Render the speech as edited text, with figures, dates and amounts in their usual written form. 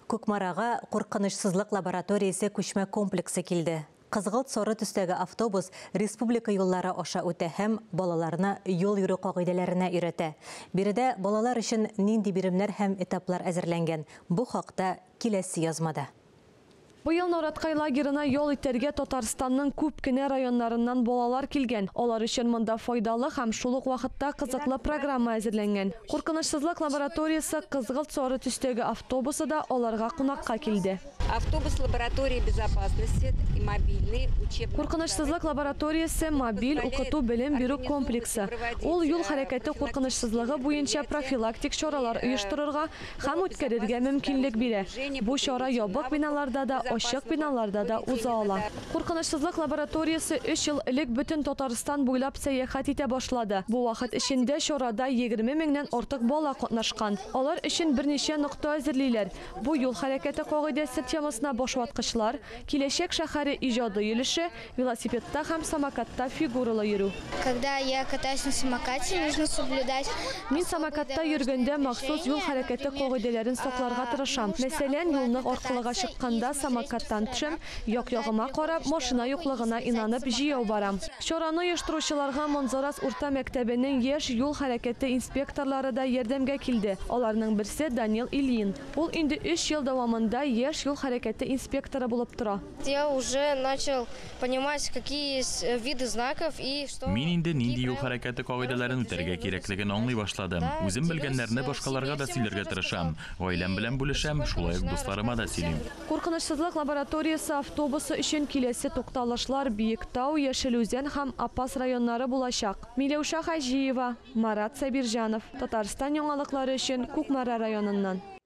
Кукмарага куркынычсызлык лабораториясе күчмә комплексы килде. Кызгылт соры төстәге автобус республика юллары аша үтә һәм балаларны юл йөрү кагыйдәләренә өйрәтә. Биредә балалар өчен нинди биремнәр һәм этаплар әзерләнгән? Бу хакта киләсе язмада. Быел Нараткай лагерына ял итәргә Татарстанның күп кенә районнарыннан балалар килгән. Алар өчен монда файдалы һәм шул ук вакытта кызыклы программа әзерләнгән. Куркынычсызлык лабораториясе кызгылт сары төстәге автобусы да аларга кунакка килде. Автобус лаборатории безопасности и мобильный учебный. Куркынычсызлык лабораториясе мобиль укыту белем бирү комплексы. Ул юл хәрәкәте куркынычсызлыгы буенча профилактик чаралар оештырырга һәм үткәрергә мөмкинлек бирә. Бу чара ябык биналарда да, ачык биналарда да уза ала. Куркынычсызлык лабораториясе өч ел элек бөтен Татарстан буйлап сәяхәт итә башлады. Бу вакыт эчендә чарада 20 меңнән артык бала катнашкан. Алар өчен берничә нокта әзерлиләр. Бу юл хәрәкәте кагыйдәсе темасына башваткычлар, Киләчәк шәһәре иҗады өлеше, велосипедта һәм самокатта фигуралы йөрү. Когда я катаюсь на самокате, нужно соблюдать. Мин самокатта йөргәндә махсус юл хәрәкәте кагыйдәләрен сакларга тырышам. Мәсәлән, юлны аркылыга чыкканда самокаттан төшәм, як-ягыма карап, машина юклыгына инанып, җәяү барам. Чараны оештыручыларга Манзарас урта мәктәбенең яшь юл хәрәкәте инспекторлары да ярдәмгә килде. Аларның берсе Данил Ильин. Ул инде өч ел дәвамында яшь юл хәрәкәте инспекторы булып тора. Я уже начал понимать, какие есть виды знаков и что. Мин инде нинди юл хәрәкәте кагыйдәләрен үтәргә кирәклеген аңлый башладым. Үзем белгәннәрне башкаларга да сөйләргә тырышам. Гаиләм белән бүлешәм, шулай ук дусларыма да сөйлим. Куркынычсызлык лабораториясе автобусы өчен киләсе тукталышлар Биектау, Яшел Үзән һәм Апас районнары булачак. Миләүшә Хаҗиева, Марат Сабирҗанов, Татарстан яңалыклары өчен Кукмара районыннан.